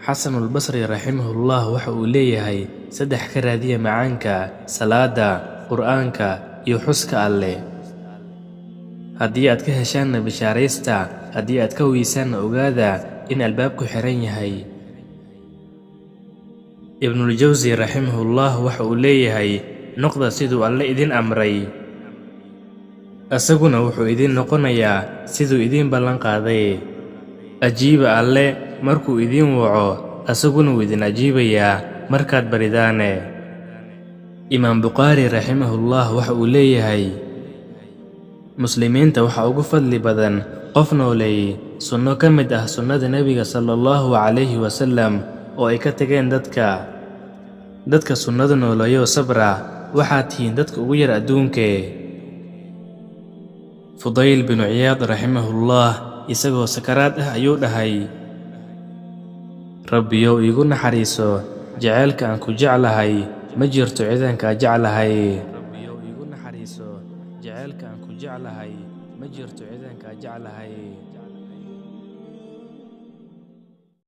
Xasanulbasri raximahullah waxa uu leeyahay: saddex ka raadiya macaanka, salaada, Qur'aanka iyo xuska Alle. Haddii aad ka heshaanna bishaaraysta, haddii aad ka weysaanna ogaada in albaabku xiran yahay. Ibnuljawsi raximahullah waxa uu leeyahay: noqda siduu Alle idin amray, isaguna wuxuu idin noqonayaa siduu idiin ballan qaaday. Ajiiba Alle markuu idiin waco, isaguna wuu idin ajiibayaa markaad baridaane. Imaam Bukhaari raximahullah waxa uu leeyahay: muslimiinta waxaa ugu fadli badan qof nooleeyey sunno ka mid ah sunnada Nebiga sala Allahu calayhi wasalam oo ay ka tageen dadka. Dadka sunnada nooleeyo sabra, waxaad tihiin dadka ugu yar adduunkee. Fudayl binu Ciyaad raximahullah isagoo sakaraad ah ayuu dhahay: Rabbiyow, iigu naxariiso jaceylka aan ku jeclahay, ma jirto ciidankaa jeclahay. Rabbiyow, iigu naxariiso jaceylka aan ku jeclahay, ma jirto ciidankaa jeclahay.